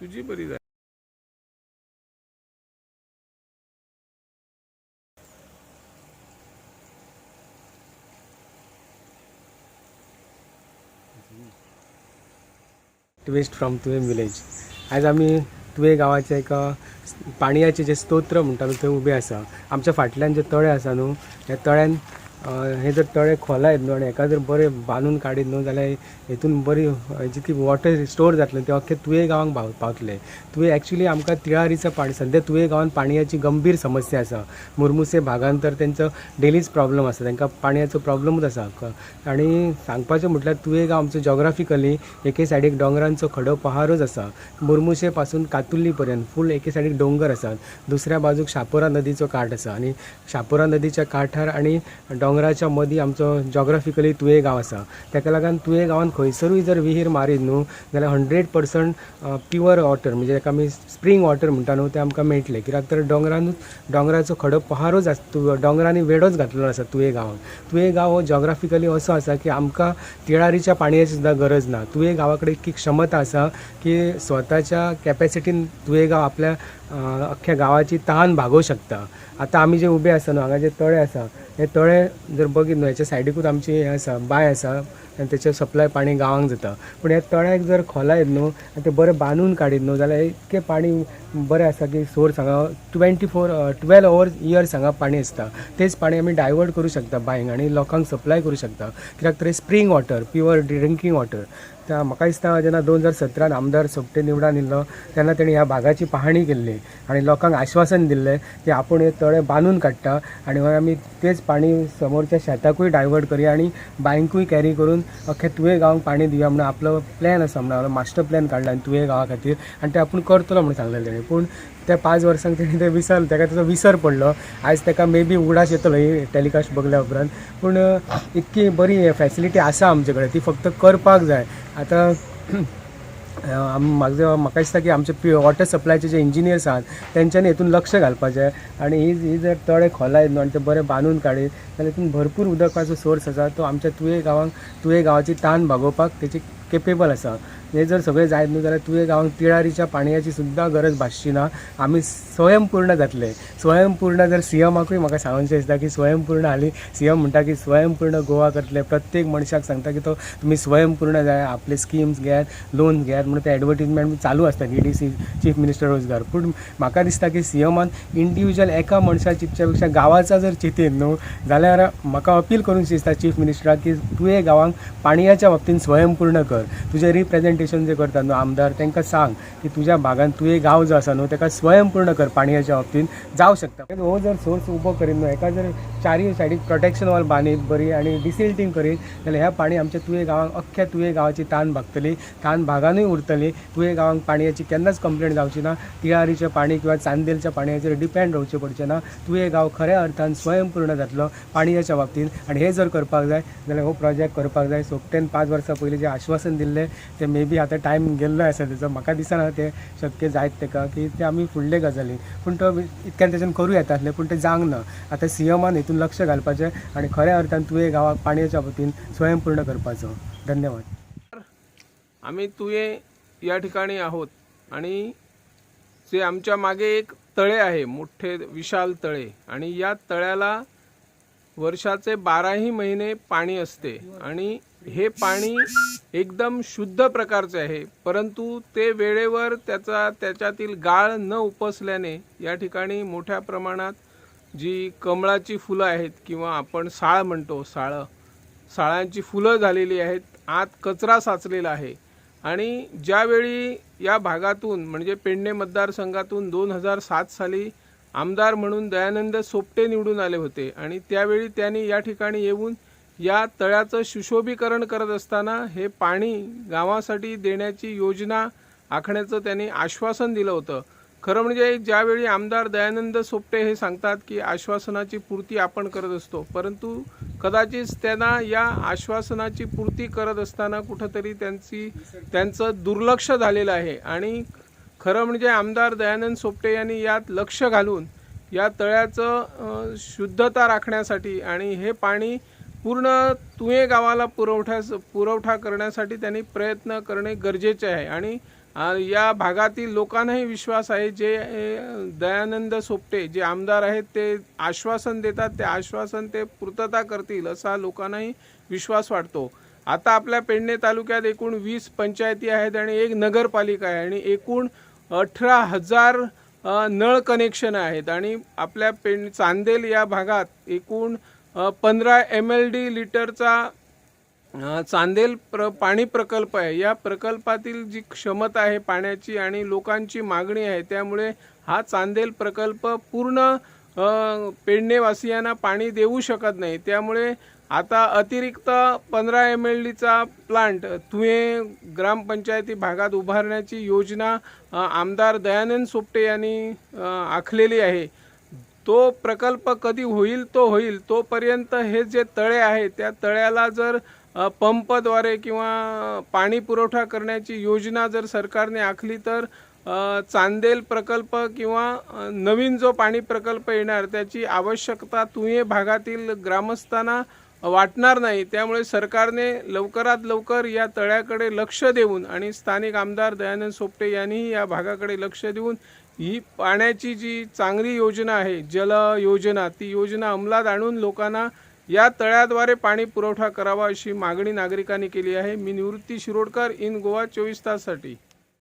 तुजी बरी जाय. ट्विस्ट फ्रॉम तुयें विलेज. आयज आमी तुयें गांवाचे एका पाणयाचे जे स्तोत्र म्हणटा न्हू थंय उबे आसा. आमच्या फाटल्यान जे तळें आसा न्हू, ह्या तळ्यान हे जर तळें खोलायत न्हू आनी हेका जर बरें बांदून काडीत न्हू जाल्यार हेतून बरी जितकी वॉटर स्टोर जातलें तें अख्खें तुयें गांवांक पावतलें. तुयें एक्चुली आमकां तिळारीचो पाणी, सद्या तुयें गांवांत पाणयाची गंभीर समस्या आसा. मुरमुसे भागान तर तेंचो डेलीच प्रॉब्लम आसा, तांकां पाणयाचो प्रॉब्लमूच आसा. आनी सांगपाचें म्हटल्यार तुयें गांव आमचो जॉग्राफिकली एके सायडीक दोंगरांचो खडो पहारूच आसा. मुरमुसे पासून कातुल्ली पर्यंत फूल एके सायडीक दोंगर आसात, दुसऱ्या बाजूक शापोरा नदीचो काठ आसा आनी शापोरा नदीच्या काठार आनी दोंगराच्या मदीं आमचो जॉग्राफिकली तुयें गांव आसा. ताका लागून तुयें गांवांत खंयसरूय जर विहीर मारीत न्हू जाल्यार 100% प्युअर वॉटर, म्हणजे ताका आमी स्प्रींग वॉटर म्हणटा न्हू, तें आमकां मेळटलें. कित्याक तर दोंगरानूच दोंगराचो खडो पहारूच आसा, दोंगरांनी वेडोच घातलेलो आसा तुयें गांवांक. तुयें गांव हो जॉग्राफिकली असो आसा की आमकां तिळारीच्या पाणयाची सुद्दां गरज ना. तुयें गांवा कडेन इतकी क्षमता आसा की स्वताच्या कॅपेसिटीन तुयें गांव आपल्या अख्ख्या गांवाची तहान भागोवंक शकता. आतां आमी जे उबे आसा न्हू, हांगा जे तळें आसा, हे तळें जर बगीत न्हू, हेच्या सायडीकूच आमची हें आसा, बांय आसा आनी तेचें सप्लाय पाणी गांवांक जाता. पूण ह्या तळ्याक जर खोलायत न्हू आनी तें बरें बांदून काडीत न्हू जाल्यार इतकें पाणी बरें आसा की सोर्स हांगा 24 12 ओवर इयर्स हांगा पाणी आसता. तेच पाणी आमी डायवर्ट करूं शकता बांयक आनी लोकांक सप्लाय करूं शकता. कित्याक तर spring water, pure drinking water. त्या म्हाका दिसता जेन्ना 2017 आमदार सोपटे निवडान येयल्लो तेन्ना तेणी ह्या भागाची पाहणी केल्ली आनी लोकांक आश्वासन दिल्लें की आपूण हे तळें बांदून काडटा आनी मागीर आमी तेच पाणी समोरच्या शेताकूय डायवर्ट करया आनी बांयकूय कॅरी करून अख्खे तुयें गांवांक पाणी दिवया म्हणून आपलो प्लॅन आसा, म्हणून आपलो मास्टर प्लॅन काडला आनी तुयें गांवा खातीर आनी तें आपूण करतलो म्हणून सांगलेलें तेणी. पूण त्या 5 वर्सांक तेणी तें विसरलें, ताका ताचो विसर पडलो. आयज ताका मे बी उगडास येतलो ही टेलिकास्ट बगल्या उपरांत. पूण इतकी बरी फॅसिलिटी आसा आमचे कडेन, ती फक्त करपाक जाय. आतां म्हाका दिसता की आमचे वॉटर सप्लायचे जे इंजिनियर्स आहात तेंच्यांनी हेतून लक्ष घालपाचें आनी ही जर तळें खोलायत न्हू आनी तें बरें बांदून काडीत जाल्यार हितून भरपूर उदकाचो सोर्स आसा, तो आमच्या तुयें गांवांक, तुयें गांवाची तान भागोवपाक तेची केपेबल आसा. हें जर सगळें जायत न्हू जाल्यार तुयें गांवांक तिळारीच्या पाणयाची सुद्दां गरज भासची ना, आमी स्वयंपूर्ण जातले. स्वयंपूर्ण जर सीएमाकूय म्हाका सांगचें दिसता की स्वयंपूर्ण, हालीं सीएम म्हणटा की स्वयंपूर्ण गोवा करतले, प्रत्येक मनशाक सांगता की तो तुमी स्वयंपूर्ण जाय, आपले स्किम्स घेयात, लोन घेयात म्हणून ते एडवर्टीजमेंट चालू आसता, EDC chief minister रोजगार. पूण म्हाका दिसता की सीएमान इंडिविज्युअल एका मनशा चिंतच्या पेक्षा गांवाचा जर चिंतीत न्हू जाल्यार म्हाका अपील करूंक दिसता चीफ मिनिस्टराक की तुवें गांवांक पाणयाच्या बाबतीन स्वयंपूर्ण कर. तुजें रिप्रेजेंटेशन जे करता न्हू आमदार, तांकां सांग की तुज्या भागान तुवें गांव जो आसा न्हू ताका स्वयंपूर्ण कर, पाणयाच्या बाबतीन जावं शकता. हो जर सोर्स उबो करीत न्हू, हेका जर चारूय सायडीक प्रोटेक्शन वॉल बांदीत बरी आनी डिसिल्टींग करीत जाल्यार ह्या पाणी आमच्या तुवें गांवांक, अख्ख्या तुवें गांवाची तान भागतली, तान भागानूय उरतली. तुवें गांवांक पाणयाची केन्नाच कंप्लेन जावची ना, तिळारीचें पाणी किंवा चांदेलच्या पाणयाचेर डिपेंड रावचें पडचें ना. तुवें गांव खऱ्या अर्थान स्वयंपूर्ण जातलो पाणयाच्या बाबतीन. आनी हें जर करपाक जाय जाल्यार हो प्रोजेक्ट करपाक जाय. सोपटेन 5 वर्सां पयलीं जें आश्वासन दिल्लें तें मे बी आतां टायम गेल्लो आसा तेचो, म्हाका दिसना तें शक्य जायत तेका की तें आमी फुडले गजाली, पूण तो इतक्यान तेच्यान करूं येता आसलें, पूण तें जावंक ना. आतां सीएमान हितून लक्ष घालपाचें आनी खऱ्या अर्थान तुवें गांवाक पाणयेच्या बाबतीन स्वयंपूर्ण करपाचो. धन्यवाद. आम्ही तुये या ठिकाणी आहोत आणि जे आमच्या मागे एक तळे आहे, मोठे विशाल तळे, आणि या तळ्याला वर्षाचे 12 महिने पाणी असते आणि हे पाणी एकदम शुद्ध प्रकारचे आहे, परंतु ते वेळेवर त्याच्यातील गाळ न उपसल्याने या ठिकाणी मोठ्या प्रमाणात जी कमळाची फुलं आहेत किंवा आपण साळ म्हणतो, साळांची फुलं झालेली आहेत, आत कचरा साचलेला आहे. आणि ज्यावेळी या भागातून म्हणजे पेडणे मतदारसंघातून 2007 साली आमदार म्हणून दयानंद सोपटे निवडून आले होते आणि त्यावेळी त्यांनी या ठिकाणी येऊन या तळ्याचं सुशोभीकरण करत असताना हे पाणी गावासाठी देण्याची योजना आखण्याचं त्यांनी आश्वासन दिलं होतं. खरं म्हणजे ज्यावेळी आमदार दयानंद सोपटे हे सांगतात की आश्वासनाची पूर्ती आपण करत असतो, परंतु कदाचित त्यांना या आश्वासनाची पूर्ती करत असताना कुठंतरी त्यांचं दुर्लक्ष झालेलं आहे. आणि खरं म्हणजे आमदार दयानंद सोपटे यांनी यात लक्ष घालून या तळ्याचं शुद्धता राखण्यासाठी आणि हे पाणी पूर्ण तुये गावाला पुरवठा करण्यासाठी त्यांनी प्रयत्न करणे गरजेचे आहे. आणि या भागातील लोकांनाही विश्वास आहे. जे दयानंद सोपटे जे आमदार आहेत ते आश्वासन देतात, ते आश्वासन ते पूर्तता करतील असा लोकांनाही विश्वास वाटतो. आता आपल्या पेडणे तालुक्यात एकूण 20 पंचायती आहेत आणि एक नगरपालिका आहे आणि एकूण 18,000 नळ कनेक्शन आहेत. आणि आपल्या चांदेल या भागात एकूण 15 MLD लिटरचा चांदेल पाणी प्रकल्प आहे. या प्रकल्पातील जी क्षमता आहे पाण्याची आणि लोकांची मागणी आहे, त्यामुळे हा चांदेल प्रकल्प पूर्ण पेडणेवासियांना पाणी देऊ शकत नाही. त्यामुळे आता अतिरिक्त 15 MLDचा प्लांट तुये ग्रामपंचायती भागात उभारण्याची योजना आमदार दयानंद सोपटे यांनी आखलेली आहे. तो प्रकल्प कधी होईल तो होईल, तोपर्यंत हे जे तळे आहे त्या तळ्याला जर पंपद्वारे किंवा पाणी पुरवठा करण्याची योजना जर सरकारने आखली तर चांदेल प्रकल्प किंवा नवीन जो पाणी प्रकल्प येणार त्याची आवश्यकता तुये भागातील ग्रामस्थांना वाटणार नाही. त्यामुळे सरकारने लवकरात लवकर या तळ्याकडे लक्ष देऊन आणि स्थानिक आमदार दयानंद सोपटे यांनीही या भागाकडे लक्ष देऊन ही पाण्याची जी चांगली योजना आहे, जल योजना, ती योजना अंमलात आणून लोकांना या तळ्याद्वारे पाणी पुरवठा करावा अशी मागणी नागरिकांनी केली आहे. मी निवृत्ती शिरोडकर, इन गोवा 24 ताससाठी.